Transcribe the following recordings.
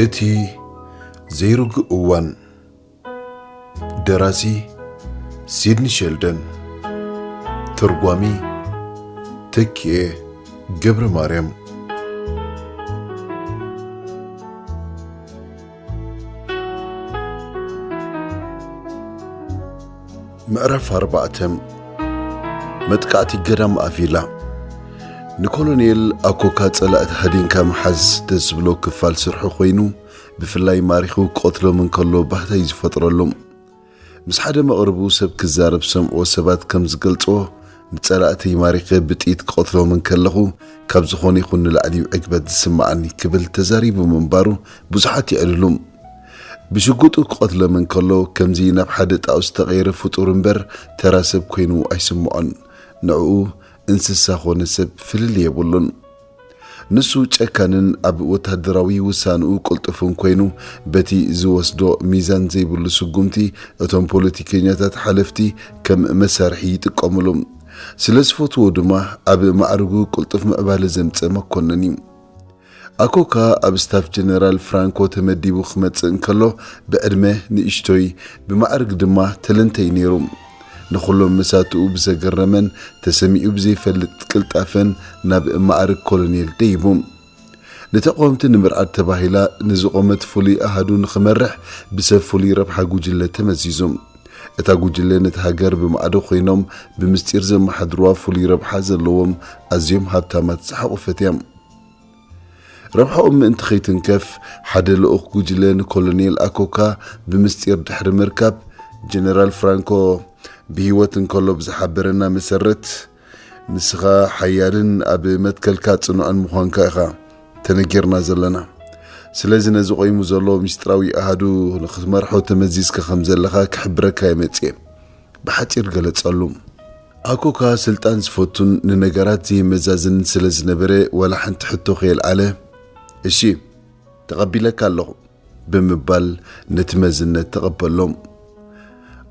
እቲ ዘይርጉእ እዋን። ደራሲ ሲድኒ ሸልደን። ተርጓሚ ተኪኤ ገብረ ማርያም። ምዕራፍ ኣርባዕተ። መጥቃዕቲ ገዳም ኣቪላ። ንኮሎኔል ኣኮካ ጸላእቲ ሃዲንካ ምሓዝ ደስ ዝብሎ ክፋል ስርሑ ኮይኑ፣ ብፍላይ ማሪኹ ክቐትሎም እንከሎ ባህታ እዩ ዝፈጥረሉ። ምስ ሓደ መቕርቡ ሰብ ክዛረብ ሰምዕዎ ሰባት ከም ዝገልጽዎ፣ ንጸላእተይ ማሪኸ ብጥይት ክቐትሎም እንከለኹ፣ ካብ ዝኾነ ይኹን ንላዕሊ እዩ ዕግበት ዝስምዓኒ ክብል ተዛሪቡ ምንባሩ ብዙሓት የዕልሉ። ብሽጉጡ ክቐትሎም እንከሎ፣ ከምዚ ናብ ሓደ ጣኡ ዝተቐየረ ፍጡር እምበር፣ ተራ ሰብ ኮይኑ ኣይስምዖን። ንዕኡ እንስሳ ኾነ ሰብ ፍልልይ የብሉን። ንሱ ጨካንን ኣብ ወታደራዊ ውሳንኡ ቅልጡፍን ኮይኑ፣ በቲ ዝወስዶ ሚዛን ዘይብሉ ስጉምቲ፣ እቶም ፖለቲከኛታት ሓለፍቲ ከም መሳርሒ ይጥቀሙሉ። ስለ ዝፈትዎ ድማ፣ ኣብ ማዕርጉ ቅልጡፍ ምዕባለ ዘምጸ መኮነን እዩ። ኣኮካ ኣብ ስታፍ ጀነራል ፍራንኮ ተመዲቡ ክመጽእ እንከሎ፣ ብዕድመ ንእሽቶይ፣ ብማዕርግ ድማ ተለንተይ ነይሩ። ንኹሎም መሳትኡ ብዘገረመን ተሰሚዑ ብዘይፈልጥ ቅልጣፈን ናብ ማዕርግ ኮሎኔል ደይቡ። ንተቃወምቲ ንምርዓድ ተባሂላ ንዝቖመት ፍሉይ ኣሃዱ ንኽመርሕ ብሰብ ፍሉይ ረብሓ ጉጅለ ተመዚዙ። እታ ጉጅለ ነቲ ሃገር ብማዕዶ ኮይኖም ብምስጢር ዘመሓድሩዋ ፍሉይ ረብሓ ዘለዎም ኣዝዮም ሃብታማት ዝሓቖፈት እያ። ረብሓኦም ምእንቲ ከይትንከፍ፣ ሓደ ልኡኽ ጉጅለ ንኮሎኔል ኣኮካ ብምስጢር ድሕሪ ምርካብ፣ ጀነራል ፍራንኮ ብህይወት እንከሎ ብዝሓበረና መሰረት፣ ንስኻ ሓያልን ኣብ መትከልካ ጽኑዕን ምዃንካ ኢኻ ተነጊርና ዘለና። ስለዚ ነዚ ቆይሙ ዘሎ ምስጢራዊ ኣሃዱ ንኽትመርሖ ተመዚዝካ ከም ዘለኻ ክሕብረካ እየ መጽየ። ብሓጺር ገለጸሉ። ኣኮካ ስልጣን ዝፈቱን ንነገራት ዘየመዛዝንን ስለ ዝነበረ፣ ዋላ ሓንቲ ሕቶ ከየልዓለ፣ "እሺ፣ ተቐቢለካ ኣለኹ" ብምባል ነቲ መዝነት ተቐበሎ።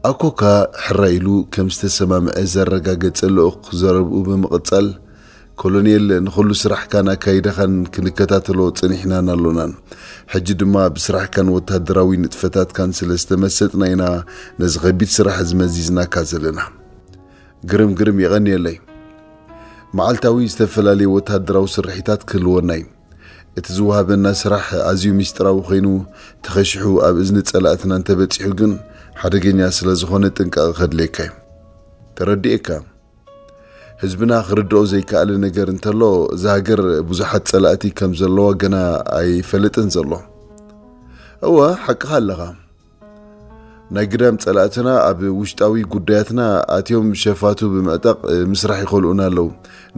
ኣኮካ ሕራይ ኢሉ ከም ዝተሰማምዐ ዘረጋገጸ ልኡኽ ዘረብኡ ብምቕጻል፣ "ኮሎኔል፣ ንኹሉ ስራሕካን ኣካይዳኻን ክንከታተሎ ጸኒሕናን ኣሎናን። ሕጂ ድማ ብስራሕካን ወታደራዊ ንጥፈታትካን ስለ ዝተመሰጥና ኢና ነዚ ከቢድ ስራሕ እዚ መዚዝናካ ዘለና። ግርም ግርም፣ የቐንየለይ። መዓልታዊ ዝተፈላለዩ ወታደራዊ ስርሒታት ክህልወና እዩ። እቲ ዝወሃበና ስራሕ ኣዝዩ ምስጢራዊ ኮይኑ፣ ተኸሺሑ ኣብ እዝኒ ጸላእትና እንተበጺሑ ግን ሓደገኛ ስለ ዝኾነ ጥንቃቐ ከድልየካ እዩ። ተረዲኤካ። ህዝብና ክርድኦ ዘይከኣለ ነገር እንተሎ፣ እዛ ሃገር ብዙሓት ጸላእቲ ከም ዘለዋ ገና ኣይፈለጥን ዘሎ። እወ፣ ሓቅኻ ኣለኻ። ናይ ግዳም ጸላእትና ኣብ ውሽጣዊ ጉዳያትና ኣትዮም ሸፋቱ ብምዕጣቕ ምስራሕ ይኸልኡና ኣለዉ።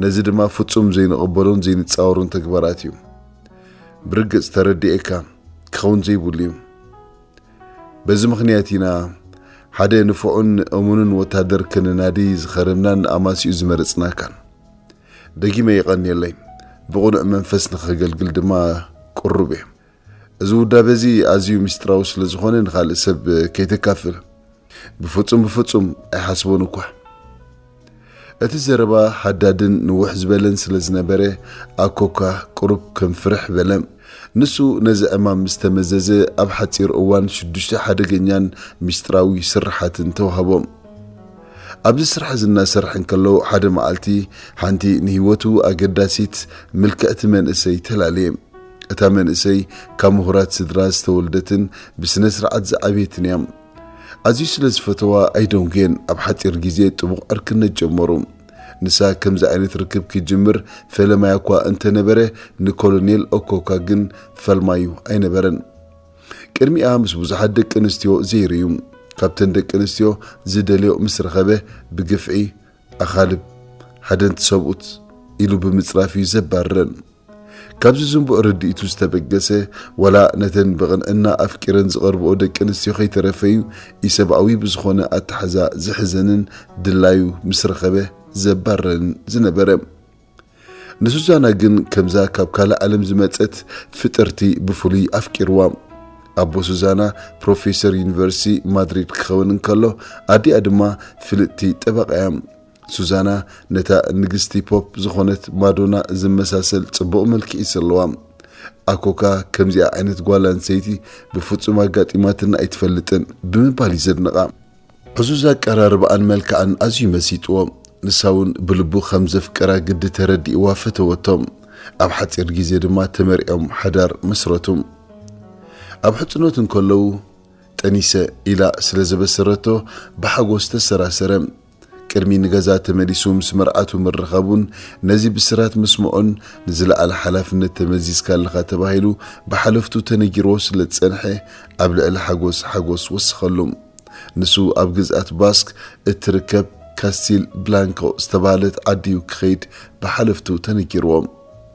ነዚ ድማ ፍጹም ዘይንቕበሎን ዘይንጻወሮን ተግባራት እዩ። ብርግጽ ተረዲኤካ፣ ክኸውን ዘይብሉ እዩ። በዚ ምኽንያት ኢና ሓደ ንፉዕን እሙንን ወታደር ክንናዲ ዝኸረምናን ኣማሲኡ ዝመረጽናካን። ደጊመ የቐንየለይ። ብቕኑዕ መንፈስ ንኸገልግል ድማ ቅሩብ እየ። እዚ ውዳበ እዚ ኣዝዩ ምስጢራዊ ስለ ዝኾነ ንኻልእ ሰብ ከይተካፍል። ብፍጹም፣ ብፍጹም ኣይሓስቦን እኳ። እቲ ዘረባ ሃዳድን ንውሕ ዝበለን ስለ ዝነበረ፣ ኣኮካ ቅሩብ ከም ፍርሕ በለ። ንሱ ነዚ ዕማም ምስ ተመዘዘ፣ ኣብ ሓጺር እዋን ሽዱሽተ ሓደገኛን ምስጢራዊ ስርሓትን ተዋህቦ። ኣብዚ ስራሕ እዚ እናሰርሐ እንከሎ፣ ሓደ መዓልቲ ሓንቲ ንህይወቱ ኣገዳሲት ምልክዕቲ መንእሰይ ተላለየ። እታ መንእሰይ ካብ ምሁራት ስድራ ዝተወልደትን ብስነ ስርዓት ዝዓበየትን እያ። ኣዝዩ ስለ ዝፈተዋ ኣይደንጉየን፣ ኣብ ሓጺር ግዜ ጥቡቕ ዕርክነት ጀመሩ። ንሳ ከምዚ ዓይነት ርክብ ክጅምር ፈለማያ እኳ እንተነበረ፣ ንኮሎኔል ኦኮካ ግን ፈልማዩ ኣይነበረን። ቅድሚኣ ምስ ብዙሓት ደቂ ኣንስትዮ ዘይርዩ፣ ካብተን ደቂ ኣንስትዮ ዝደልዮ ምስ ረኸበ ብግፍዒ ኣኻልብ፣ ሃደንቲ ሰብኡት ኢሉ ብምጽራፍ እዩ ዘባርረን። ካብዚ ዝንቡዕ ርድኢቱ ዝተበገሰ፣ ዋላ ነተን ብቕንዕና ኣፍቂረን ዝቐርብኦ ደቂ ኣንስትዮ ከይተረፈ እዩ ኢሰብኣዊ ብዝኾነ ኣተሓዛ ዝሕዘንን ድላዩ ምስ ረኸበ ዘባርረን ዝነበረ። ንሱዛና ግን ከምዛ ካብ ካልእ ዓለም ዝመጸት ፍጥርቲ ብፍሉይ ኣፍቂርዋ። ኣቦ ሱዛና ፕሮፌሰር ዩኒቨርሲቲ ማድሪድ ክኸውን እንከሎ፣ ኣዲኣ ድማ ፍልጥቲ ጠበቓ እያ። ሱዛና ነታ ንግስቲ ፖፕ ዝኾነት ማዶና ዝመሳሰል ጽቡቕ መልክዕ እዩ ዘለዋ። ኣኮካ ከምዚኣ ዓይነት ጓል ኣንሰይቲ ብፍጹም ኣጋጢማትና ኣይትፈልጥን ብምባል እዩ ዘድንቓ። ዕዙዝ ኣቀራርባኣን መልክዓን ኣዝዩ መሲጥዎ። ንሳ እውን ብልቡ ከም ዘፍቀራ ግዲ ተረዲእዋ ፈተወቶ። ኣብ ሓጺር ግዜ ድማ ተመርዕዮም ሓዳር መስረቱ። ኣብ ሕጽኖት እንከለዉ ጠኒሰ ኢላ ስለ ዘበሰረቶ ብሓጎስ ተሰራሰረ። ቅድሚ ንገዛ ተመሊሱ ምስ መርዓቱ ምርኻቡን ነዚ ብስራት ምስምዑን ንዝለዓለ ሓላፍነት ተመዚዝካ ኣለኻ ተባሂሉ ብሓለፍቱ ተነጊርዎ ስለ ዝጸንሐ ኣብ ልዕሊ ሓጎስ ሓጎስ ወሰኸሉ። ንሱ ኣብ ግዝኣት ባስክ እትርከብ ካስቲል ብላንኮ ዝተባህለት ዓዲ እዩ ክኸይድ ብሓለፍቱ ተነጊርዎ።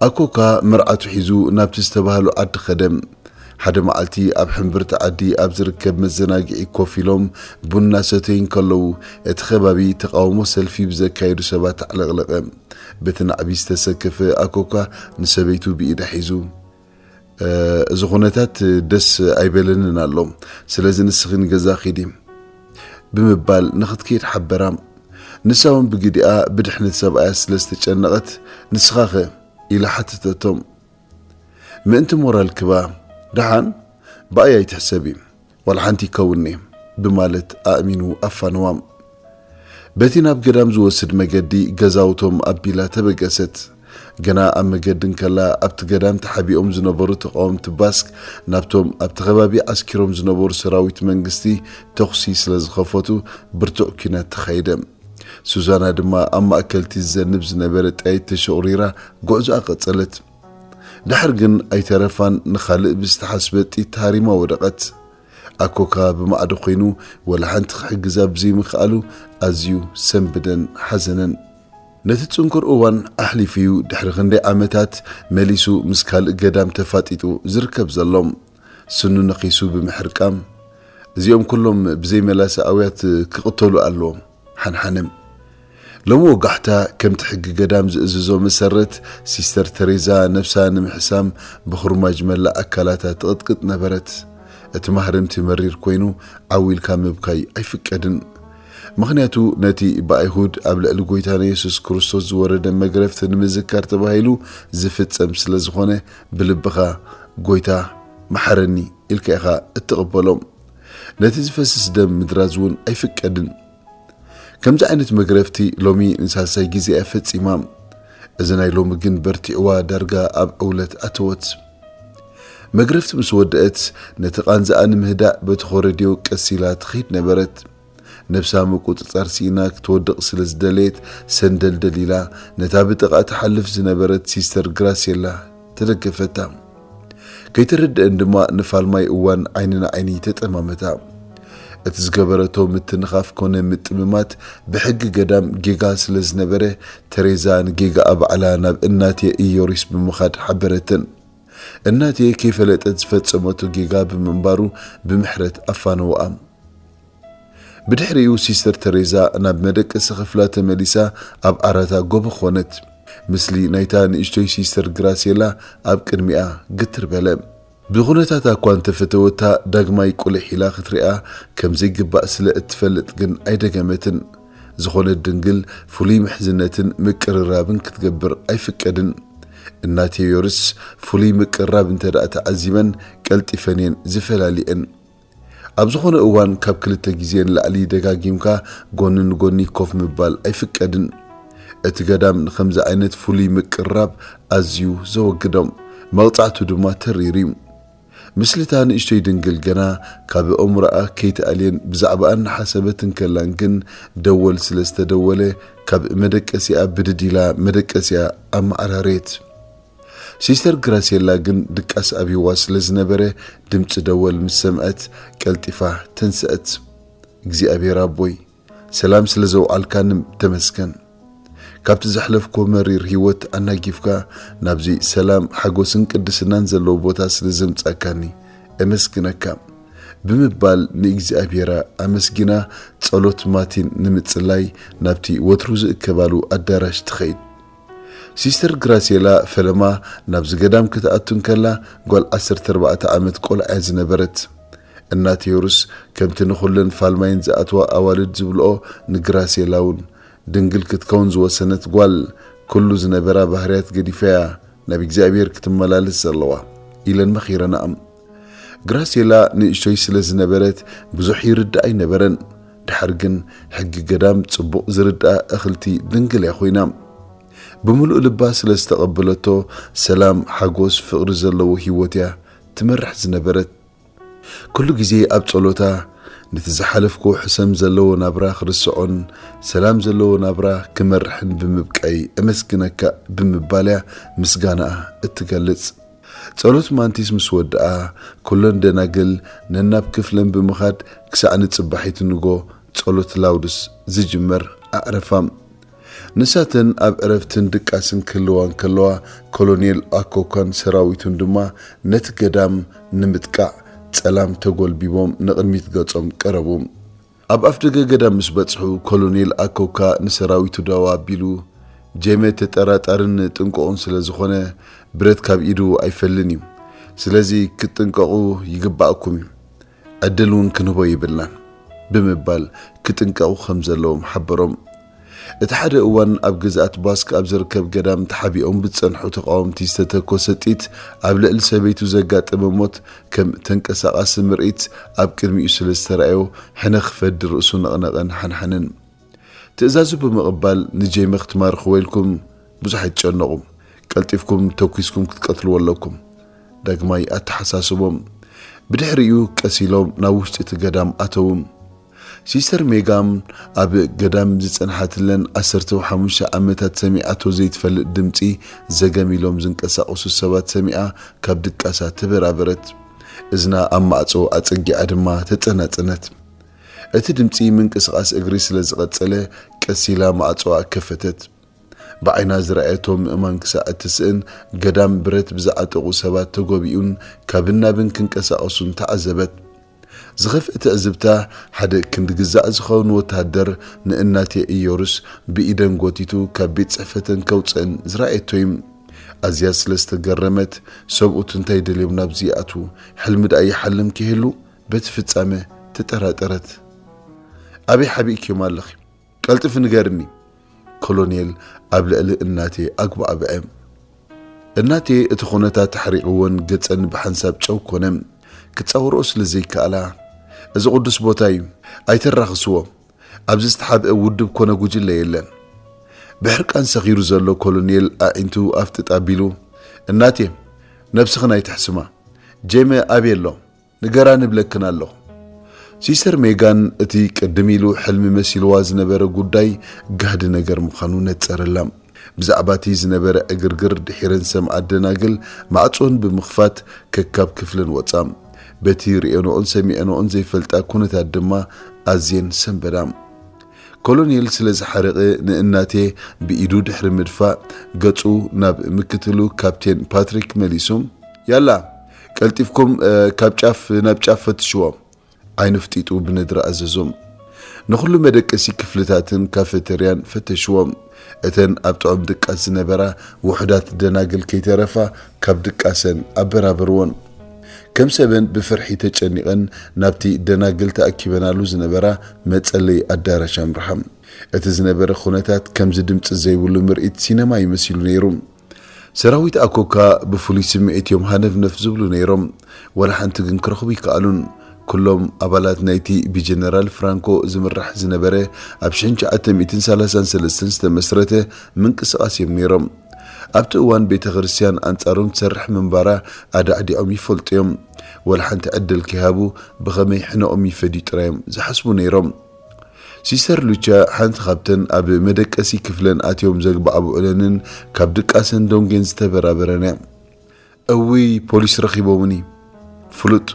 ኣኮካ መርዓቱ ሒዙ ናብቲ ዝተባህሉ ዓዲ ኸደ። ሓደ መዓልቲ ኣብ ሕምብርቲ ዓዲ ኣብ ዝርከብ መዘናግዒ ኮፍ ኢሎም ቡን እናሰተዩ እንከለዉ እቲ ኸባቢ ተቓውሞ ሰልፊ ብዘካየዱ ሰባት ኣዕለቕለቐ። በቲ ናዕቢ ዝተሰከፈ ኣኮካ ንሰበይቱ ብኢዳ ሒዙ፣ "እ፣ እዚ ኩነታት ደስ ኣይበለንን ኣሎ፣ ስለዚ ንስኺ ንገዛ ኺዲ" ብምባል ንኽትከይድ ሓበራ። ንሳ እውን ብግዲኣ ብድሕነት ሰብኣያ ስለ ዝተጨነቐት፣ "ንስኻኸ?" ኢላ ሓተተቶ። "ምእንቲ ሞራል ክባ ደሓን ብኣይ ኣይትሕሰቢ፣ ዋላ ሓንቲ ይከውንኒ" ብማለት ኣእሚኑ ኣፋነዋ። በቲ ናብ ገዳም ዝወስድ መገዲ ገዛውቶም ኣቢላ ተበገሰት። ገና ኣብ መገዲ እንከላ ኣብቲ ገዳም ተሓቢኦም ዝነበሩ ተቓወምቲ ባስክ ናብቶም ኣብቲ ከባቢ ዓስኪሮም ዝነበሩ ሰራዊት መንግስቲ ተኹሲ ስለ ዝኸፈቱ ብርቱዕ ኲናት ተኻየደ። ሱዛና ድማ ኣብ ማእከል እቲ ዝዘንብ ዝነበረ ጥይት ተሸቑሪራ ጉዕዞኣ ቀጸለት። ድሓር ግን ኣይተረፋን፣ ንኻልእ ብዝተሓስበ ጥይት ተሃሪማ ወደቐት። ኣኮካ ብማዕዶ ኮይኑ ወላ ሓንቲ ክሕግዛ ብዘይምኽኣሉ ኣዝዩ ሰንብደን ሓዘነን። ነቲ ጽንኩር እዋን ኣሕሊፉ እዩ ድሕሪ ክንደይ ዓመታት መሊሱ ምስ ካልእ ገዳም ተፋጢጡ ዝርከብ ዘሎ። ስኑ ነኺሱ ብምሕርቃም፣ "እዚኦም ኩሎም ብዘይ መላሲ ኣውያት ክቕተሉ ኣለዎም" ሓንሓነ። ሎሚ ወጋሕታ ከምቲ ሕጊ ገዳም ዝእዝዞ መሰረት ሲስተር ተሬዛ ነብሳ ንምሕሳም ብኹርማጅ መላእ ኣካላታ ትቕጥቅጥ ነበረት። እቲ ማህረምቲ መሪር ኮይኑ ዓው ኢልካ ምብካይ ኣይፍቀድን። ምኽንያቱ ነቲ ብኣይሁድ ኣብ ልዕሊ ጎይታና የሱስ ክርስቶስ ዝወረደ መግረፍቲ ንምዝካር ተባሂሉ ዝፍጸም ስለ ዝኾነ ብልብኻ "ጎይታ መሓረኒ" ኢልካ ኢኻ እትቕበሎ። ነቲ ዝፈስስ ደም ምድራዝ እውን ኣይፍቀድን። ከምዚ ዓይነት መግረፍቲ ሎሚ ንሳልሳይ ግዜ እያ ፈጺማ። እዚ ናይ ሎሚ ግን በርቲዕዋ ዳርጋ ኣብ ዕውለት ኣተወት። መግረፍቲ ምስ ወደአት ነቲ ቃንዛኣ ንምህዳእ በቲ ኮረድዮ ቀስ ኢላ ትኸይድ ነበረት። ነብሳ ምቁጽጻር ስኢና ክትወድቕ ስለ ዝደለየት ሰንደልደል ኢላ ነታ ብጥቓ ትሓልፍ ዝነበረት ሲስተር ግራሴላ ተደገፈታ። ከይተረድአን ድማ ንፋልማይ እዋን ዓይኒ ንዓይኒ ተጠማመታ። እቲ ዝገበረቶ ምትንኻፍ ኮነ ምጥምማት ብሕጊ ገዳም ጌጋ ስለ ዝነበረ፣ ተሬዛ ንጌጋኣ ባዕላ ናብ እናቴ ኢዮሪስ ብምኻድ ሓበረተን። እናቴ ከይፈለጠት ዝፈጸመቶ ጌጋ ብምንባሩ ብምሕረት ኣፋነውኣ። ብድሕሪኡ ሲስተር ተሬዛ ናብ መደቀሲ ክፍላ ተመሊሳ ኣብ ዓራታ ጎቦ ኾነት። ምስሊ ናይታ ንእሽቶይ ሲስተር ግራሴላ ኣብ ቅድሚኣ ግትር በለ። ብኹነታታ እኳ እንተፈተወታ፣ ዳግማይ ቁሊሕ ኢላ ክትሪኣ ከም ዘይግባእ ስለ እትፈልጥ ግን ኣይደገመትን። ዝኾነት ድንግል ፍሉይ ምሕዝነትን ምቅርራብን ክትገብር ኣይፍቀድን። እናቴ ዮርስ ፍሉይ ምቅርራብ እንተ ደኣ ተዓዚበን፣ ቀልጢፈን እየን ዝፈላሊአን። ኣብ ዝኾነ እዋን ካብ ክልተ ግዜ ንላዕሊ ደጋጊምካ ጎኒ ንጎኒ ኮፍ ምባል ኣይፍቀድን። እቲ ገዳም ንኸምዚ ዓይነት ፍሉይ ምቅርራብ ኣዝዩ ዘወግዶም፣ መቕጻዕቱ ድማ ተሪር እዩ። ምስልታ ንእሽቶይ ድንግል ገና ካብ ኣእምሮኣ ከይትኣልየን ብዛዕባኣ እናሓሰበት እንከላን ግን ደወል ስለ ዝተደወለ ካብ መደቀሲኣ ብድድ ኢላ መደቀሲኣ ኣመዓራረየት። ሲስተር ግራሴላ ግን ድቃስ ኣብይዋ ስለ ዝነበረ ድምፂ ደወል ምስ ሰምዐት ቀልጢፋ ተንስአት። እግዚኣብሔር ኣቦይ ሰላም ስለ ዘውዓልካኒ ተመስገን። ካብቲ ዘሕለፍኮ መሪር ህይወት ኣናጊፍካ ናብዚ ሰላም፣ ሓጎስን ቅድስናን ዘለዎ ቦታ ስለ ዘምጻካኒ እመስግነካ ብምባል ንእግዚኣብሔር ኣመስጊና ጸሎት ማቲን ንምጽላይ ናብቲ ወትሩ ዝእከባሉ ኣዳራሽ ትኸይድ። ሲስተር ግራሴላ ፈለማ ናብዚ ገዳም ክትኣቱ እንከላ ጓል ዓሰርተ ኣርባዕተ ዓመት ቆልዓ እያ ዝነበረት። እናቴ ዮርስ ከምቲ ንኹለን ፋልማይን ዝኣትዋ ኣዋልድ ዝብልኦ ንግራሴላ እውን ድንግል ክትከውን ዝወሰነት ጓል ኩሉ ዝነበራ ባህርያት ገዲፋ እያ ናብ እግዚኣብሔር ክትመላለስ ዘለዋ። ኢለን መኺረናኣ። ግራሴላ ንእሽቶይ ስለ ዝነበረት ብዙሕ ይርዳእ ኣይነበረን። ድሓር ግን ሕጊ ገዳም ጽቡቕ ዝርዳእ እኽልቲ ድንግል እያ ኮይና። ብምሉእ ልባ ስለ ዝተቐበለቶ፣ ሰላም፣ ሓጎስ፣ ፍቕሪ ዘለዎ ህይወት እያ ትመርሕ ዝነበረት። ኩሉ ግዜ ኣብ ጸሎታ፣ ነቲ ዝሓለፍክዎ ሕሰም ዘለዎ ናብራ ክርስዖን ሰላም ዘለዎ ናብራ ክመርሕን ብምብቀይ እመስግነካ ብምባል እያ ምስጋናኣ እትገልጽ። ጸሎት ማንቲስ ምስ ወድኣ፣ ኩለን ደናግል ነናብ ክፍለን ብምኻድ ክሳዕ ንጽባሒት ንጎ ጸሎት ላውድስ ዝጅመር ኣዕረፋ። ንሳተን ኣብ ዕረፍትን ድቃስን ክህልዋ እንከለዋ፣ ኮሎኔል ኣኮካን ሰራዊቱን ድማ ነቲ ገዳም ንምጥቃዕ ጸላም ተጎልቢቦም ንቕድሚት ገጾም ቀረቡ። ኣብ ኣፍደገ ገዳም ምስ በጽሑ፣ ኮሎኔል ኣኮካ ንሰራዊቱ ደው ኣቢሉ፣ ጄመ ተጠራጣርን ጥንቁቕን ስለ ዝኾነ፣ ብረት ካብ ኢዱ ኣይፈልን እዩ። ስለዚ ክትጥንቀቑ ይግባኣኩም እዩ። ዕድል እውን ክንህቦ የብልናን ብምባል ክጥንቀቑ ከም ዘለዎም ሓበሮም። እቲ ሓደ እዋን ኣብ ግዝኣት ባስክ ኣብ ዝርከብ ገዳም ተሓቢኦም ብዝጸንሑ ተቓወምቲ ዝተተኮሰ ጥይት ኣብ ልዕሊ ሰበይቱ ዘጋጠመ ሞት ከም ተንቀሳቓሲ ምርኢት ኣብ ቅድሚኡ ስለ ዝተራእዮ ሕነ ክፈዲ ርእሱ ነቕነቐን ሓንሓንን። ትእዛዙ ብምቕባል ንጄመ ክትማርኽዎ ኢልኩም ብዙሕ ኣይትጨነቑ፣ ቀልጢፍኩም ተኲስኩም ክትቀትልዎ ኣለኩም። ዳግማይ ኣተሓሳስቦም። ብድሕሪኡ ቀስ ኢሎም ናብ ውሽጢ እቲ ገዳም ኣተዉ። ሲስተር ሜጋም ኣብ ገዳም ዝጸንሓትለን ዓሰርተ ሓሙሽተ ዓመታት ሰሚዓቶ ዘይትፈልጥ ድምጺ ዘገም ኢሎም ዝንቀሳቐሱ ሰባት ሰሚዓ ካብ ድቃሳ ተበራበረት። እዝና ኣብ ማዕጾ ኣጸጊዓ ድማ ተጸናጸነት። እቲ ድምጺ ምንቅስቓስ እግሪ ስለ ዝቐጸለ ቀስ ኢላ ማዕጾኣ ከፈተት። ብዓይና ዝረኣየቶ ምእማን ክሳዕ እትስእን ገዳም ብረት ብዝዓጠቑ ሰባት ተጎቢኡን ካብን ናብን ክንቀሳቐሱን ተዓዘበት። ዝኸፍአ ትዕዝብታ ሓደ ክንዲ ግዛዕ ዝኸውን ወተሃደር ንእናቴ ኢዮርስ ብኢደን ጎቲቱ ካብ ቤት ጽሕፈተን ከውጽአን ዝረኣየቶ እዩ። ኣዝያ ስለ ዝተገረመት ሰብኡት እንታይ ደልዮም ናብዚ ይኣትዉ? ሕልሚ ደኣ ይሓልም ከይህሉ በቲ ፍጻመ ተጠራጠረት። ኣበይ ሓቢእክዮም ኣለኺ? ቀልጥፊ ንገርኒ። ኮሎኔል ኣብ ልዕሊ እናቴ ኣጉባዕብዐ። እናቴ እቲ ኩነታት ተሕሪቕወን ገጸን ብሓንሳብ ጨው ኮነ። ክጻወርኦ ስለ ዘይከኣላ፣ እዚ ቅዱስ ቦታ እዩ፣ ኣይተራኽስዎ። ኣብዚ ዝተሓብአ ውድብ ኮነ ጉጅለ የለን። ብሕርቃን ሰኺሩ ዘሎ ኮሎኔል ኣዒንቱ ኣፍጥጥ ኣቢሉ፣ እናቴ፣ ነብስኽን ኣይትሕስማ። ጄመ ኣበይ ኣሎ? ንገራኒ እብለክን ኣለኹ። ሲስተር ሜጋን እቲ ቅድም ኢሉ ሕልሚ መሲልዋ ዝነበረ ጉዳይ ጋህዲ ነገር ምዃኑ ነጸረላ። ብዛዕባ እቲ ዝነበረ ዕግርግር ድሒረን ዝሰምዓ ደናግል ማዕጾን ብምኽፋት ከካብ ክፍለን ወጻ። በቲ ርእየንኦን ሰሚዐንኦን ዘይፈልጣ ኩነታት ድማ ኣዝየን ሰንበዳ። ኮሎኔል ስለ ዝሓረቐ ንእናቴ ብኢዱ ድሕሪ ምድፋእ ገጹ ናብ ምክትሉ ካፕቴን ፓትሪክ መሊሱ፣ ያላ ቀልጢፍኩም፣ እ፣ ካብ ጫፍ ናብ ጫፍ ፈትሽዎ። ዓይኑ ፍጢጡ ብነድሪ ኣዘዞም። ንኹሉ መደቀሲ ክፍልታትን ካፌተርያን ፈተሽዎም። እተን ኣብ ጥዑም ድቃስ ዝነበራ ውሑዳት ደናግል ከይተረፋ ካብ ድቃሰን ኣበራበርዎን። ከም ሰበን ብፍርሒ ተጨኒቐን ናብቲ ደናግል ተኣኪበናሉ ዝነበራ መጸለይ ኣዳራሽ ኣምርሓ። እቲ ዝነበረ ኩነታት ከምዚ ድምጺ ዘይብሉ ምርኢት ሲነማ ይመሲሉ ነይሩ። ሰራዊት ኣኮካ ብፍሉይ ስምዒት እዮም ሃነፍነፍ ዝብሉ ነይሮም። ዋላ ሓንቲ ግን ክረኽቡ ይከኣሉን። ኩሎም ኣባላት ናይቲ ብጀነራል ፍራንኮ ዝምራሕ ዝነበረ ኣብ ሽሕን ትሽዓተ ሚእትን ሰላሳን ሰለስተን ዝተመስረተ ምንቅስቓስ እዮም ነይሮም። ኣብቲ እዋን ቤተ ክርስቲያን ኣንጻሮም ትሰርሕ ምንባራ ኣዳዕዲዖም ይፈልጡ እዮም። ዋላ ሓንቲ ዕድል ከይሃቡ ብኸመይ ሕነኦም ይፈድዩ ጥራይ እዮም ዝሓስቡ ነይሮም። ሲስተር ሉቻ ሓንቲ ካብተን ኣብ መደቀሲ ክፍለን ኣትዮም ዘግባዕብዑለንን ካብ ድቃሰን ደንጎየን ዝተበራበረን እያ። እውይ፣ ፖሊስ ረኺቦምኒ። ፍሉጥ፣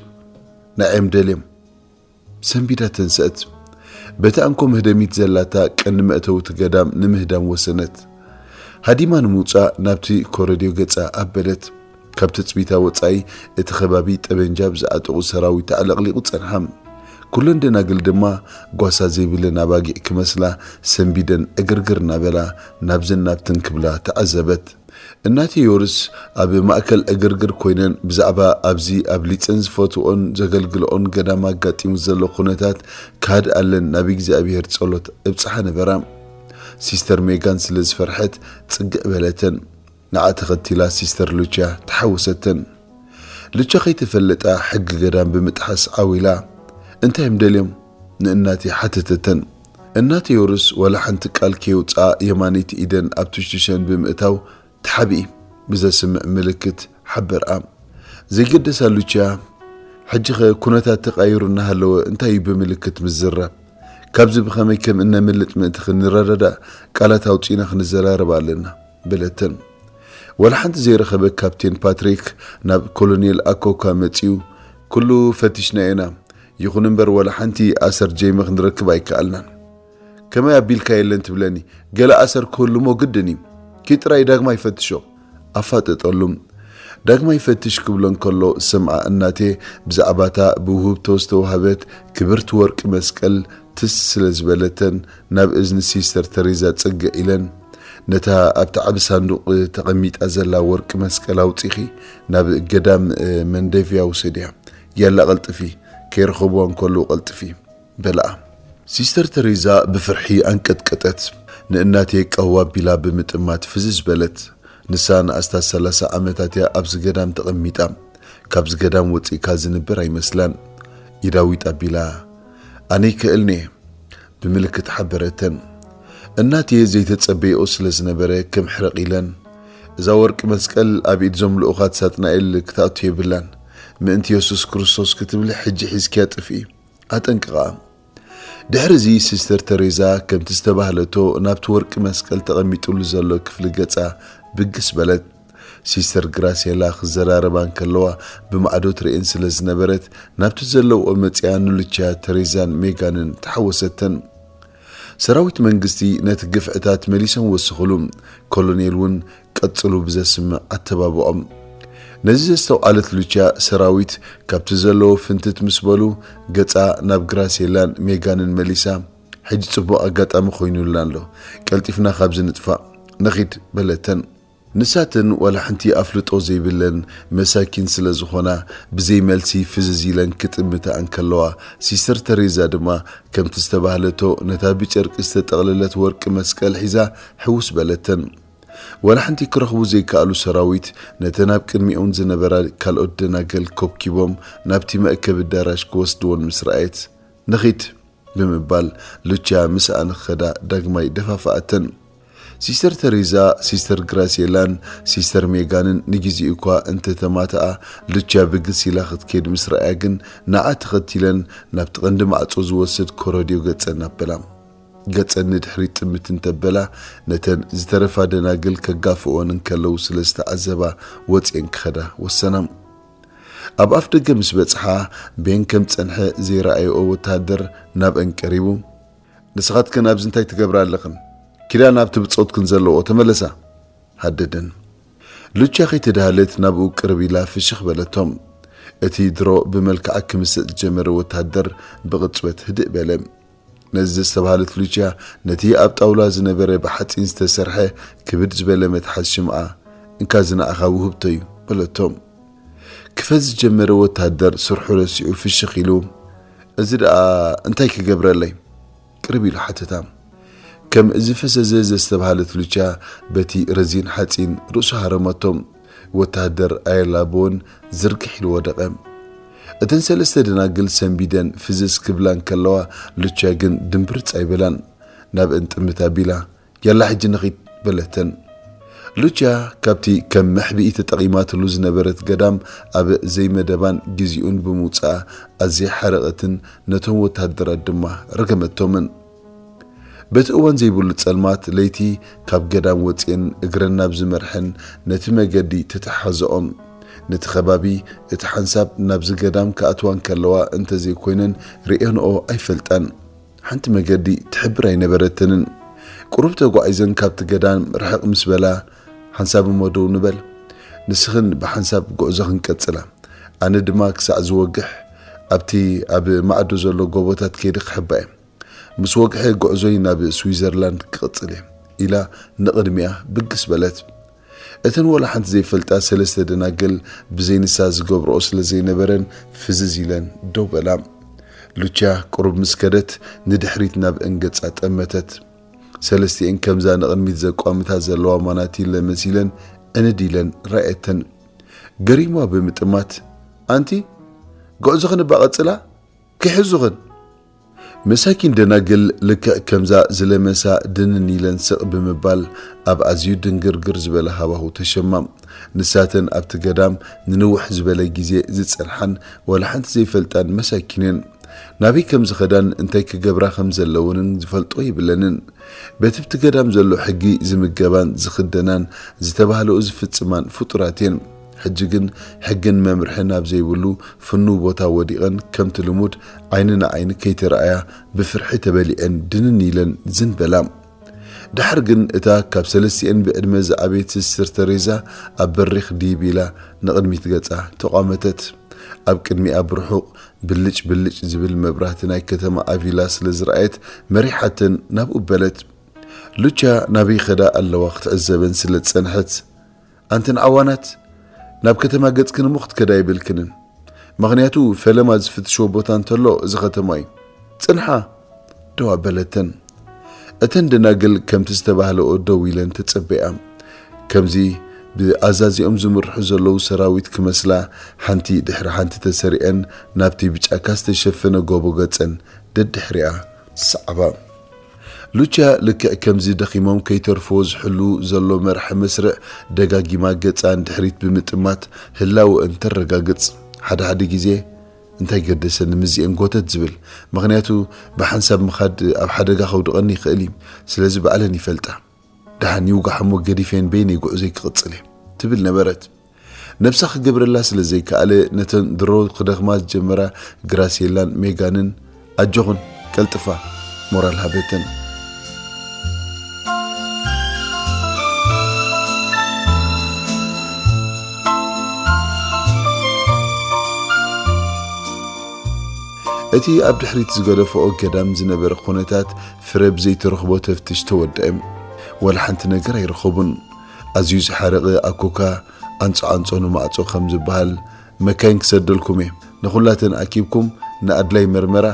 ንዓዮም ደልዮም። ሰንቢዳ ተንስአት። በቲ ኣንኮ መህደሚት ዘላታ ቀንዲ መእተዊ እቲ ገዳም ንምህዳም ወሰነት። ሃዲማ ንምውጻእ ናብቲ ኮረድዮ ገጻ ኣበለት። ካብ ትጽቢታ ወጻኢ እቲ ከባቢ ጠበንጃ ብዝዓጠቑ ሰራዊት ተዕለቕሊቑ ጸንሓ። ኩለን ደናግል ድማ ጓሳ ዘይብለን ኣባጊዕ ክመስላ ሰንቢደን ዕግርግር እናበላ ናብዘን ናብተን ክብላ ተዓዘበት። እናቴ ዮርስ ኣብ ማእከል ዕግርግር ኮይነን ብዛዕባ ኣብዚ ኣብሊጸን ዝፈትወኦን ዘገልግልኦን ገዳም ኣጋጢሙ ዘሎ ኩነታት ክሃድኣለን ናብ እግዚኣብሄር ጸሎት እብጽሓ ነበራ። ሲስተር ሜጋን ስለ ዝፈርሐት ጽግዕ በለተን። ንዓ ተኸቲላ ሲስተር ሉችያ ተሓወሰተን። ሉቻ ከይተፈለጣ ሕጊ ገዳም ብምጥሓስ ዓው ኢላ፣ "እንታይ እዮም ደልዮም?" ንእናቴ ሓተተተን። እናቴ ዮርስ ዋላ ሓንቲ ቃል ከየውፅኣ የማነይቲ ኢደን ኣብ ትሽትሸን ብምእታው፣ "ተሓብኢ" ብዘስምዕ ምልክት ሓበርኣ። ዘይገደሳ ሉቻ፣ ሕጂኸ ኩነታት ተቓይሩ እናሃለወ እንታይ እዩ ብምልክት ምዝራብ? ካብዚ ብኸመይ ከም እነምልጥ ምእንቲ ክንረዳዳእ ቃላት ኣውፂእና ክንዘራረብ ኣለና፣ በለተን። ዋላ ሓንቲ ዘይረኸበ ካፕቴን ፓትሪክ ናብ ኮሎኔል ኣኮካ መጺኡ፣ "ኩሉ ፈቲሽና ኢና፣ ይኹን እምበር ዋላ ሓንቲ ኣሰር ጄሚ ክንረክብ ኣይከኣልናን። ከመይ ኣቢልካ የለን ትብለኒ? ገለ ኣሰር ክህሉ እሞ ግድን እዩ። ኪድ ጥራይ ዳግማይ ፈትሾ" ኣፋጠጠሉ። ዳግማይ ፈትሽ ክብሎ እንከሎ ዝሰምዓ እናቴ ብዛዕባታ ብውህብቶ ዝተዋህበት ክብርቲ ወርቂ መስቀል ትስ ስለ ዝበለተን ናብ እዝኒ ሲስተር ተሬዛ ጽግዕ ኢለን፣ "ነታ ኣብቲ ዓቢ ሳንዱቕ ተቐሚጣ ዘላ ወርቂ መስቀል ኣውጺኺ ናብ ገዳም መንደቪያ ውሰድያ። ያላ ቀልጥፊ፣ ከይረኸብዋ እንከለዉ ቀልጥፊ" በልኣ። ሲስተር ተሬዛ ብፍርሒ ኣንቀጥቀጠት። ንእናቴ ቀው ኣቢላ ብምጥማት ፍዝዝ በለት። ንሳ ንኣስታት ሰላሳ ዓመታት እያ ኣብዚ ገዳም ተቐሚጣ። ካብዚ ገዳም ወጺእካ ዝንበር ኣይመስላን። ኢዳዊት ኣቢላ፣ "ኣነ ይክእልኒ እየ" ብምልክት ሓበረተን። እናቴ ዘይተጸበየኦ ስለ ዝነበረ ከም ሕርቕ ኢለን፣ "እዛ ወርቂ መስቀል ኣብ ኢድ ዞም ልኡኻት ሳጥናኤል ክትኣቱ የብላን። ምእንቲ የሱስ ክርስቶስ ክትብሊ ሕጂ ሒዝክያ ጥፍኢ" ኣጠንቅቓ። ድሕሪ እዚ ሲስተር ተሬዛ ከምቲ ዝተባህለቶ ናብቲ ወርቂ መስቀል ተቐሚጡሉ ዘሎ ክፍሊ ገጻ ብግስ በለት። ሲስተር ግራሴላ ክዘራረባ እንከለዋ ብማዕዶ ትርእየን ስለ ዝነበረት ናብቲ ዘለውኦ መጺኣ ንሉቻ ተሬዛን ሜጋንን ተሓወሰተን። ሰራዊት መንግስቲ ነቲ ግፍዕታት መሊሶም ወስኽሉ። ኮሎኔል እውን ቀጽሉ ብዘስምዕ ኣተባብዖም። ነዚ ዘስተውዓለት ሉቻ ሰራዊት ካብቲ ዘለዎ ፍንትት ምስ በሉ ገጻ ናብ ግራሴላን ሜጋንን መሊሳ፣ "ሕጂ ጽቡቕ ኣጋጣሚ ኮይኑልና ኣሎ። ቀልጢፍና ካብዚ ንጥፋእ። ንኺድ" በለተን። ንሳተን ዋላ ሓንቲ ኣፍልጦ ዘይብለን መሳኪን ስለ ዝኾና ብዘይ መልሲ ፍዝዝ ኢለን ክጥምታ እንከለዋ፣ ሲስተር ተሬዛ ድማ ከምቲ ዝተባህለቶ ነታ ብጨርቂ ዝተጠቕለለት ወርቂ መስቀል ሒዛ ሕውስ በለተን። ዋላ ሓንቲ ክረኽቡ ዘይከኣሉ ሰራዊት ነተን ኣብ ቅድሚኦን ዝነበራ ካልኦት ደናግል ኮብኪቦም ናብቲ መእከቢ ኣዳራሽ ክወስድወን ምስ ረኣየት፣ "ንኺድ" ብምባል ሉቻ ምስኣ ንኽኸዳ ዳግማይ ደፋፍኣተን። ሲስተር ተሬዛ፣ ሲስተር ግራሴላን ሲስተር ሜጋንን ንግዜኡ እኳ እንተተማትኣ፣ ሉቻ ብግስ ኢላ ክትከይድ ምስ ረኣያ ግን ንዓ ተኸቲለን ናብቲ ቀንዲ ማዕጾ ዝወስድ ኮረድዮ ገጸን ኣበላ። ገጸን ንድሕሪት ጥምት እንተበላ፣ ነተን ዝተረፋ ደናግል ከጋፍኦን እንከለዉ ስለ ዝተዓዘባ፣ ወጺኤን ክኸዳ ወሰና። ኣብ ኣፍ ደገ ምስ በጽሓ፣ ቤን ከም ጸንሐ ዘይረኣየኦ ወተሃደር ናብአን ቀሪቡ፣ "ንስኻትክን ኣብዚ እንታይ ትገብራ ኣለኽን? ኪዳ ናብቲ ብጾትክን ዘለዎ ተመለሳ!" ሃደደን። ሉቻ ከይተዳህለት ናብኡ ቅርብ ኢላ ፍሽኽ በለቶም። እቲ ድሮ ብመልክዓ ክምስጥ ዝጀመረ ወተሃደር ብቕጽበት ህድእ በለ። ነዚ ዘስተብሃለት ሉቻ ነቲ ኣብ ጣውላ ዝነበረ ብሓጺን ዝተሰርሐ ክብድ ዝበለ መትሓዚ ሽምዓ፣ "እንካ እዚ ንዓኻ ውህብቶ እዩ" በለቶ። ክፈዝ ዝጀመረ ወተሃደር ስርሑ ረሲዑ ፍሽኽ ኢሉ፣ "እዚ ደኣ እንታይ ክገብረለይ?" ቅርብ ኢሉ ሓተታ። ከም ዝፈዘዘ ዘስተብሃለት ሉቻ በቲ ረዚን ሓጺን ርእሱ ሃረመቶ። ወተሃደር ኣየላበወን ዝርግሕ ኢሉ ወደቐ። እተን ሰለስተ ደናግል ሰንቢደን ፍዝዝ ክብላ እንከለዋ፣ ሉቻ ግን ድምብርጽ ኣይበላን። ናብአን ጥምት ኣቢላ፣ "ያላ ሕጂ ንኺድ" በለተን። ሉቻ ካብቲ ከም መሕብኢ ተጠቒማትሉ ዝነበረት ገዳም ኣብ ዘይመደባን ግዜኡን ብምውጽኣ ኣዝያ ሓረቐትን ነቶም ወተሃደራት ድማ ረገመቶምን። በቲ እዋን ዘይብሉ ጸልማት ለይቲ ካብ ገዳም ወጺኤን እግረን ናብ ዝመርሐን ነቲ መገዲ ተተሓሕዘኦም። ነቲ ከባቢ እቲ ሓንሳብ ናብዚ ገዳም ክኣትዋ እንከለዋ እንተዘይኮይነን ርእየንኦ ኣይፈልጣን። ሓንቲ መገዲ ትሕብር ኣይነበረተንን። ቁሩብ ተጓዒዘን ካብቲ ገዳም ርሕቕ ምስ በላ፣ "ሓንሳብ እሞ ደው ንበል፣ ንስኽን ብሓንሳብ ጉዕዞኽን ቀጽላ፣ ኣነ ድማ ክሳዕ ዝወግሕ ኣብቲ ኣብ ማዕዶ ዘሎ ጎቦታት ከይደ ክሕባ እየ። ምስ ወግሐ ጉዕዞይ ናብ ስዊዘርላንድ ክቕጽል እየ" ኢላ ንቕድሚኣ ብግስ በለት። እተን ዋላ ሓንቲ ዘይፈልጣ ሰለስተ ደናግል ብዘይ ንሳ ዝገብርኦ ስለ ዘይነበረን ፍዝዝ ኢለን ደው በላ። ሉቻ ቁሩብ ምስ ከደት ንድሕሪት ናብአን ገጻ ጠመተት። ሰለስቲኤን ከምዛ ንቕድሚት ዘቋምታ ዘለዋ ማናቲለ መሲለን ዕንድ ኢለን ረኣየተን። ገሪማ ብምጥማት፣ ኣንቲ፣ ጉዕዞኽን እባ ቀጽላ፣ ክሕዙኽን። መሳኪን ደናግል ልክዕ ከምዛ ዝለመሳ ድንን ኢለን ስቕ ብምባል ኣብ ኣዝዩ ድንግርግር ዝበለ ሃዋሁ ተሸማ። ንሳተን ኣብቲ ገዳም ንንውሕ ዝበለ ግዜ ዝጸንሓን ዋላ ሓንቲ ዘይፈልጣን መሳኪን እየን። ናበይ ከም ዝኸዳን እንታይ ክገብራ ከም ዘለወንን ዝፈልጦ የብለንን። በቲ ብቲ ገዳም ዘሎ ሕጊ ዝምገባን ዝኽደናን ዝተባህለኡ ዝፍጽማን ፍጡራት እየን። ሕጂ ግን ሕግን መምርሕን ኣብ ዘይብሉ ፍኑው ቦታ ወዲቐን ከምቲ ልሙድ ዓይኒ ንዓይኒ ከይተረኣያ ብፍርሒ ተበሊዐን ድንን ኢለን ዝን በላ። ደሓር ግን እታ ካብ ሰለስቲኤን ብዕድመ ዝዓበየት ስስተር ተሬዛ ኣብ በሪኽ ዲብ ኢላ ንቕድሚት ገጻ ተቋመተት። ኣብ ቅድሚኣ ብርሑቕ ብልጭ ብልጭ ዝብል መብራህቲ ናይ ከተማ ኣቪላ ስለ ዝረኣየት መሪሓተን ናብኡ በለት። ሉቻ ናበይ ኸዳ ኣለዋ ክትዕዘበን ስለ ዝጸንሐት፣ ኣንተን ዓዋናት፣ ናብ ከተማ ገጽክን እሞ ክትከዳ የብልክንን። ምኽንያቱ ፈለማ ዝፍትሽዎ ቦታ እንተሎ እዚ ከተማ እዩ። ጽንሓ! ደው ኣበለተን። እተን ደናግል ከምቲ ዝተባህለኦ ደው ኢለን ተጸበያ። ከምዚ ብኣዛዚኦም ዝምርሑ ዘለዉ ሰራዊት ክመስላ ሓንቲ ድሕሪ ሓንቲ ተሰሪዐን ናብቲ ብጫካ ዝተሸፈነ ጎቦ ገጸን ደድሕሪኣ ሰዓባ። ሉቻ ልክዕ ከምዚ ደኺሞም ከይተርፍዎ ዝሕሉ ዘሎ መራሒ መስርዕ ደጋጊማ ገጻ ንድሕሪት ብምጥማት ህላወ እንተረጋግጽ፣ ሓደ ሓደ ግዜ እንታይ ገደሰኒ ምስዚኤን ጎተት ዝብል፣ ምኽንያቱ ብሓንሳብ ምኻድ ኣብ ሓደጋ ከውድቐኒ ይኽእል እዩ፣ ስለዚ ባዕለን ይፈልጣ። ደሓን ይውጋሕ እሞ ገዲፈን በይነይ ጉዕዞይ ክቕጽል እየ ትብል ነበረት። ነብሳ ክገብረላ ስለ ዘይከኣለ ነተን ድሮ ክደኽማ ዝጀመራ ግራሴላን ሜጋንን ኣጆኹን ቀልጥፋ ሞራል ሃበተን። እቲ ኣብ ድሕሪት ዝገደፈኦ ገዳም ዝነበረ ኩነታት ፍረ ብዘይተረኽቦ ተፍትሽ ተወደአ። ዋላ ሓንቲ ነገር ኣይረኸቡን። ኣዝዩ ዝሓረቐ ኣኮካ ኣንጾ ኣንጾ ንማዕጾ ከም ዝበሃል፣ መካይን ክሰደልኩም እየ። ንኹላተን ኣኪብኩም ንኣድላይ መርመራ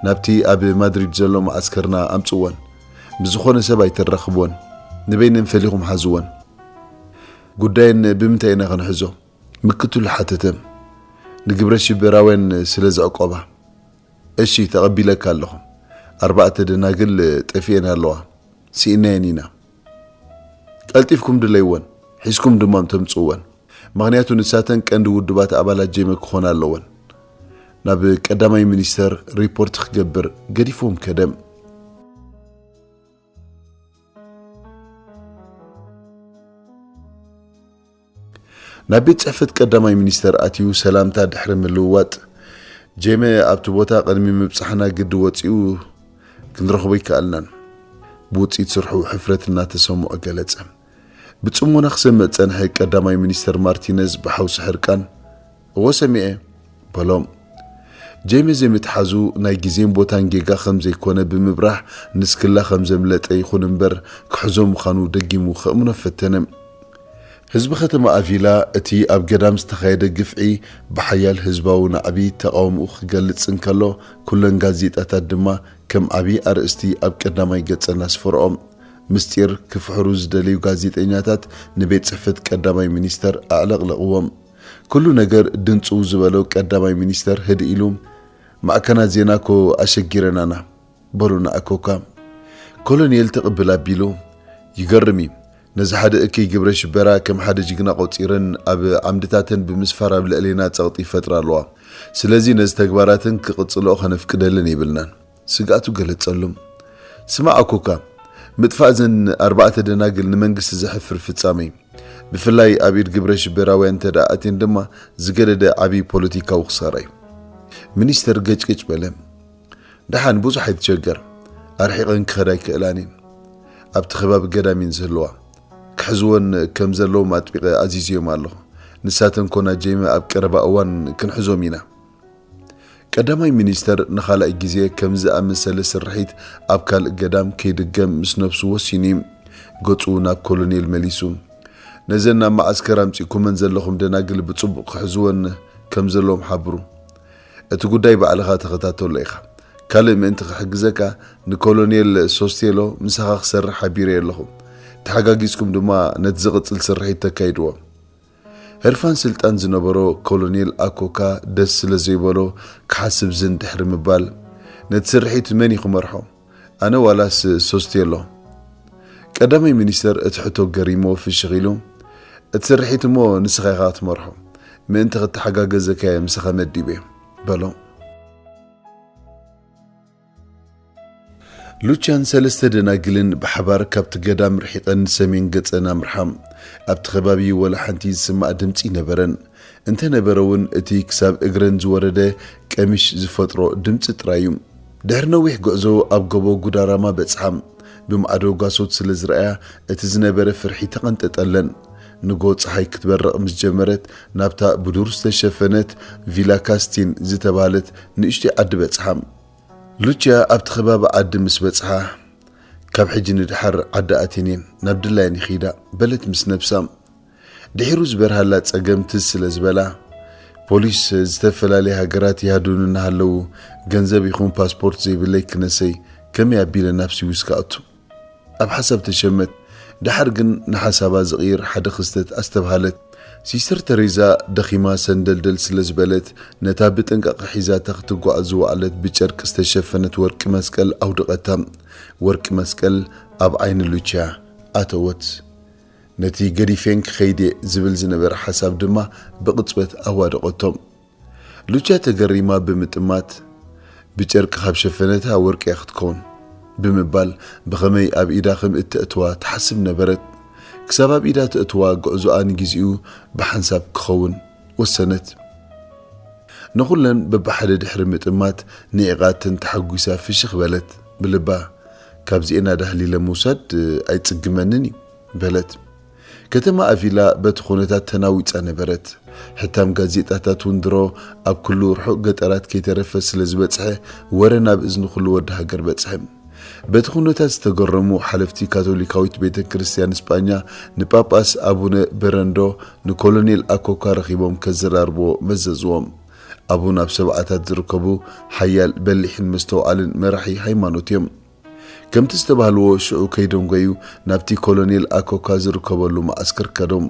ናብቲ ኣብ ማድሪድ ዘሎ መዓስከርና ኣምጽወን። ብዝኾነ ሰብ ኣይተራኽብወን። ንበይነን ፈሊኹም ሓዝወን። ጉዳየን ብምንታይ ኢና ክንሕዞ? ምክትሉ ሓተተ። ንግብረ ሽበራውያን ስለ ዘዕቆባ። እሺ፣ ተቐቢለካ ኣለኹ። ኣርባዕተ ደናግል ጠፊኤን ኣለዋ። ስኢናየን ኢና። ቀልጢፍኩም ድለይወን፣ ሒዝኩም ድማ ተምጽእወን። ምኽንያቱ ንሳተን ቀንዲ ውድባት ኣባላት ጀመ ክኾና ኣለወን። ናብ ቀዳማይ ሚኒስተር ሪፖርት ክገብር ገዲፍዎም ከደ። ናብ ቤት ጽሕፈት ቀዳማይ ሚኒስተር ኣትዩ ሰላምታ ድሕሪ ምልውዋጥ፣ ጄመ ኣብቲ ቦታ ቅድሚ ምብጻሕና ግዲ ወጺኡ ክንረኽቦ ኣይከኣልናን። ብውጽኢት ስርሑ ሕፍረት እናተሰምዖ ገለጸ። ብጽሞና ክሰምዕ ዝጸንሐ ቀዳማይ ሚኒስተር ማርቲነዝ ብሓውሲ ሕርቃን፣ "እወ ሰሚዐ" በሎም። ጄመ ዘይምትሓዙ ናይ ግዜን ቦታን ጌጋ ከም ዘይኮነ ብምብራህ፣ ንስክላ ከም ዘምለጠ ይኹን እምበር ክሕዞ ምዃኑ ደጊሙ ከእምኖ ፈተነ። ህዝቢ ከተማ ኣቪላ እቲ ኣብ ገዳም ዝተኻየደ ግፍዒ ብሓያል ህዝባዊ ናዕቢ ተቓውምኡ ክገልጽ እንከሎ፣ ኩለን ጋዜጣታት ድማ ከም ዓቢ ኣርእስቲ ኣብ ቀዳማይ ገጸን ኣስፈርኦ። ምስጢር ክፍሕሩ ዝደለዩ ጋዜጠኛታት ንቤት ጽሕፈት ቀዳማይ ሚኒስተር ኣዕለቕለቕዎም። ኩሉ ነገር ድንጽው ዝበሎ ቀዳማይ ሚኒስተር ህድእ ኢሉ፣ "ማዕከናት ዜና እኮ ኣሸጊረናና" በሉ ንኣኮካ። ኮሎኔል ትቕብል ኣቢሉ፣ "ይገርም እዩ። ነዚ ሓደ እከይ ግብረ ሽበራ ከም ሓደ ጅግና ቆጺረን ኣብ ዓምድታተን ብምስፋር ኣብ ልዕሌና ጸቕጢ ይፈጥራ ኣለዋ። ስለዚ ነዚ ተግባራተን ክቕጽልኦ ከነፍቅደለን የብልናን" ስግኣቱ ገለጸሉ። "ስማዕ ኣኮካ፣ ምጥፋእ እዘን ኣርባዕተ ደናግል ንመንግስቲ ዘሕፍር ፍጻመ እዩ። ብፍላይ ኣብ ኢድ ግብረ ሽበራውያን እንተ ደኣ ኣትየን ድማ ዝገደደ ዓቢ ፖለቲካዊ ክሳራ እዩ።" ሚኒስተር ገጭገጭ በለ። "ደሓን ብዙሕ ኣይትሸገር፣ ኣርሒቐን ክኸዳ ኣይክእላን እየን። ኣብቲ ከባቢ ገዳም እየን ዝህልዋ። ክሕዝወን ከም ዘለዎም ኣጥቢቐ ኣዚዘዮም ኣለኹ። ንሳተን ኮና ጄመ ኣብ ቀረባ እዋን ክንሕዞም ኢና።" ቀዳማይ ሚኒስተር ንኻልኣይ ግዜ ከምዚ ዝኣመሰለ ስርሒት ኣብ ካልእ ገዳም ከይድገም ምስ ነብሱ ወሲኑ እዩ። ገጹ ናብ ኮሎኔል መሊሱ፣ "ነዘን ናብ መዓስከር ኣምጺእኩመን ዘለኹም ደናግል ብጽቡቕ ክሕዝወን ከም ዘለዎም ሓብሩ። እቲ ጉዳይ ባዕልኻ ተኸታተሎ ኢኻ። ካልእ ምእንቲ ክሕግዘካ ንኮሎኔል ሶስቴሎ ምሳኻ ክሰርሕ ሓቢረዮ ኣለኹ። ተሓጋጊዝኩም ድማ ነቲ ዝቕጽል ስርሒት ተካይድዎ።" ህርፋን ስልጣን ዝነበሮ ኮሎኔል ኣኮካ ደስ ስለ ዘይበሎ ክሓስብ ዝን ድሕሪ ምባል፣ ነቲ ስርሒት መን እዩ ክመርሖ? ኣነ ዋላስ ሶስቴሎ? ቀዳማይ ሚኒስተር እቲ ሕቶ ገሪሞ ፍሽኽ ኢሉ፣ እቲ ስርሒት እሞ ንስኻ ኢኻ ትመርሖ፣ ምእንቲ ክተሓጋገዘካ እየ ምሳኻ መዲበ፣ በሎ። ሉቻን ሰለስተ ደናግልን ብሓባር ካብቲ ገዳም ርሒቐን ንሰሜን ገጸን ኣምርሓ። ኣብቲ ከባቢ ወላ ሓንቲ ዝስማዕ ድምጺ ነበረን። እንተነበረ እውን እቲ ክሳብ እግረን ዝወረደ ቀሚሽ ዝፈጥሮ ድምጺ ጥራይ እዩ። ድሕሪ ነዊሕ ጉዕዞ ኣብ ጎቦ ጉዳራማ በጽሓ። ብማዕዶ ጓሶት ስለ ዝረኣያ እቲ ዝነበረ ፍርሒ ተቐንጠጠለን። ንጎ ጸሓይ ክትበርቕ ምስ ጀመረት ናብታ ብዱር ዝተሸፈነት ቪላ ካስቲን ዝተባህለት ንእሽቶይ ዓዲ በጽሓ። ሉቺያ ኣብቲ ከባቢ ዓዲ ምስ በጽሓ፣ ካብ ሕጂ ንድሓር ዓዲ ኣትየን እየን፣ ናብ ድላየን ይኺዳ፣ በለት ምስ ነብሳ። ድሒሩ ዝበርሃላ ጸገም ትዝ ስለ ዝበላ፣ ፖሊስ ዝተፈላለየ ሃገራት ይሃዱኒ እናሃለዉ፣ ገንዘብ ይኹን ፓስፖርት ዘይብለይ ክነሰይ፣ ከመይ ኣቢለ ናብ ስዊስ ክኣቱ? ኣብ ሓሳብ ተሸመት። ደሓር ግን ንሓሳባ ዝቕይር ሓደ ክስተት ኣስተብሃለት። ሲስተር ተሬዛ ደኺማ ሰንደልደል ስለ ዝበለት፣ ነታ ብጥንቃቐ ሒዛታ ክትጓዓዝ ዝወዓለት ብጨርቂ ዝተሸፈነት ወርቂ መስቀል ኣውደቐታ። ወርቂ መስቀል ኣብ ዓይኒ ሉቺያ ኣተወት። ነቲ ገዲፈን ክኸይድ እየ ዝብል ዝነበረ ሓሳብ ድማ ብቕጽበት ኣዋደቐቶ። ሉቻ ተገሪማ ብምጥማት፣ "ብጨርቂ ካብ ሸፈነታ ወርቂ እያ ክትከውን" ብምባል ብኸመይ ኣብ ኢዳ ከም እተእትዋ ትሓስብ ነበረት። ክሳብ ኣብ ኢዳ ተእትዋ፣ ጉዕዞኣ ንግዜኡ ብሓንሳብ ክኸውን ወሰነት። ንኹለን በብሓደ ድሕሪ ምጥማት፣ ንዒቓተን ተሓጒሳ ፍሽኽ በለት። ብልባ፣ "ካብዚኤን ኣዳህሊለ ምውሳድ ኣይጽግመንን እዩ" በለት። ከተማ ኣቪላ በቲ ኩነታት ተናዊጻ ነበረት። ሕታም ጋዜጣታት እውን ድሮ ኣብ ኩሉ ርሑቕ ገጠራት ከይተረፈ ስለ ዝበጽሐ፣ ወረ ናብ እዝኒ ኩሉ ወዲ ሃገር በጽሐ። በቲ ኩነታት ዝተገረሙ ሓለፍቲ ካቶሊካዊት ቤተ ክርስቲያን ስጳኛ፣ ንጳጳስ ኣቡነ በረንዶ ንኮሎኔል ኣኮካ ረኺቦም ከዘራርብዎ መዘዝዎም። ኣቡን ኣብ ሰብዓታት ዝርከቡ ሓያል፣ በሊሕን መስተውዓልን መራሒ ሃይማኖት እዮም። ከምቲ ዝተባህልዎ፣ ሽዑ ከይደንጎዩ ናብቲ ኮሎኔል ኣኮካ ዝርከበሉ መዓስከር ከዶም።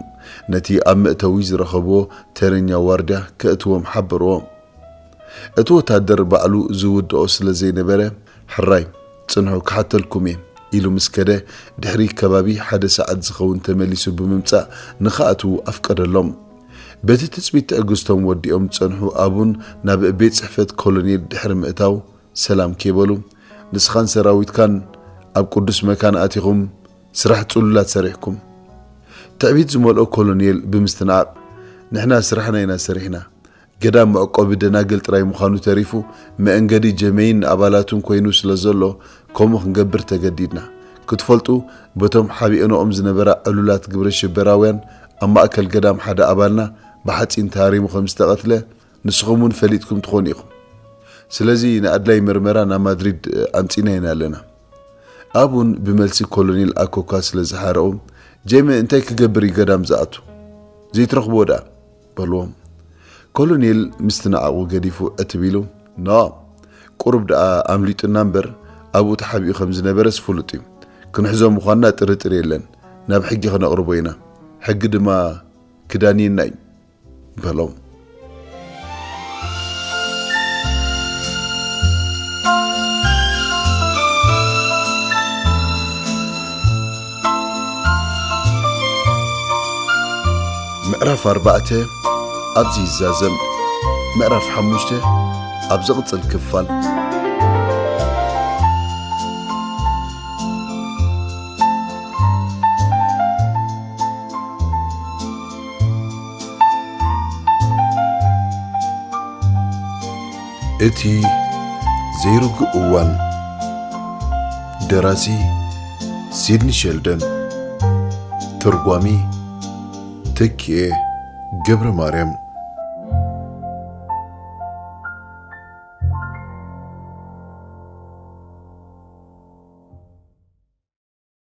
ነቲ ኣብ መእተዊ ዝረኸብዎ ተረኛ ዋርድያ ከእትዎም ሓበርዎ። እቲ ወታደር ባዕሉ ዝውድኦ ስለ ዘይነበረ፣ "ሕራይ፣ ጽንሑ፣ ክሓተልኩም እየ" ኢሉ ምስ ከደ፣ ድሕሪ ከባቢ ሓደ ሰዓት ዝኸውን ተመሊሱ ብምምጻእ ንኽኣትዉ ኣፍቀደሎም። በቲ ትጽቢት ትዕግስቶም ወዲኦም ዝጸንሑ ኣቡን ናብ ቤት ጽሕፈት ኮሎኔል ድሕሪ ምእታው፣ ሰላም ከይበሉ፣ "ንስኻን ሰራዊትካን ኣብ ቅዱስ መካን ኣቲኹም ስራሕ ጽሉላት ሰሪሕኩም" ትዕቢት ዝመልኦ ኮሎኔል ብምስትንዓቕ፣ "ንሕና ስራሕና ኢና ሰሪሕና። ገዳም መዕቆቢ ደናግል ጥራይ ምዃኑ ተሪፉ፣ መእንገዲ ጀመይን ንኣባላቱን ኮይኑ ስለ ዘሎ፣ ከምኡ ክንገብር ተገዲድና። ክትፈልጡ፣ በቶም ሓቢአንኦም ዝነበራ ዕሉላት ግብረ ሽበራውያን፣ ኣብ ማእከል ገዳም ሓደ ኣባልና ብሓጺን ተሃሪሙ ከም ዝተቐትለ፣ ንስኹም እውን ፈሊጥኩም ትኾኑ ኢኹም። ስለዚ ንኣድላይ መርመራ ናብ ማድሪድ ኣምጺእናየን ኣለና።" ኣቡን ብመልሲ ኮሎኔል ኣኮካ ስለ ዝሓረቑ፣ "ጄመ እንታይ ክገብር እዩ ገዳም ዝኣቱ? ዘይትረኽብዎ ደኣ?" በልዎም። ኮሎኔል ምስትንዓቑ ገዲፉ ዕትብ ኢሉ፣ "ኖ፣ ቁሩብ ደኣ ኣምሊጡና እምበር፣ ኣብኡ ተሓቢኡ ከም ዝነበረስ ፍሉጥ እዩ። ክንሕዞ ምዃንና ጥርጥር የለን። ናብ ሕጊ ከነቕርቦ ኢና። ሕጊ ድማ ክዳንየና እዩ" በሎም። ምዕራፍ ኣርባዕተ ኣብዚ ይዛዘም። ምዕራፍ ሓሙሽተ ኣብ ዝቕጽል ክፋል። እቲ ዘይርጉእ እዋን። ደራሲ ሲድኒ ሸልደን። ተርጓሚ ተኪኤ ገብረ ማርያም።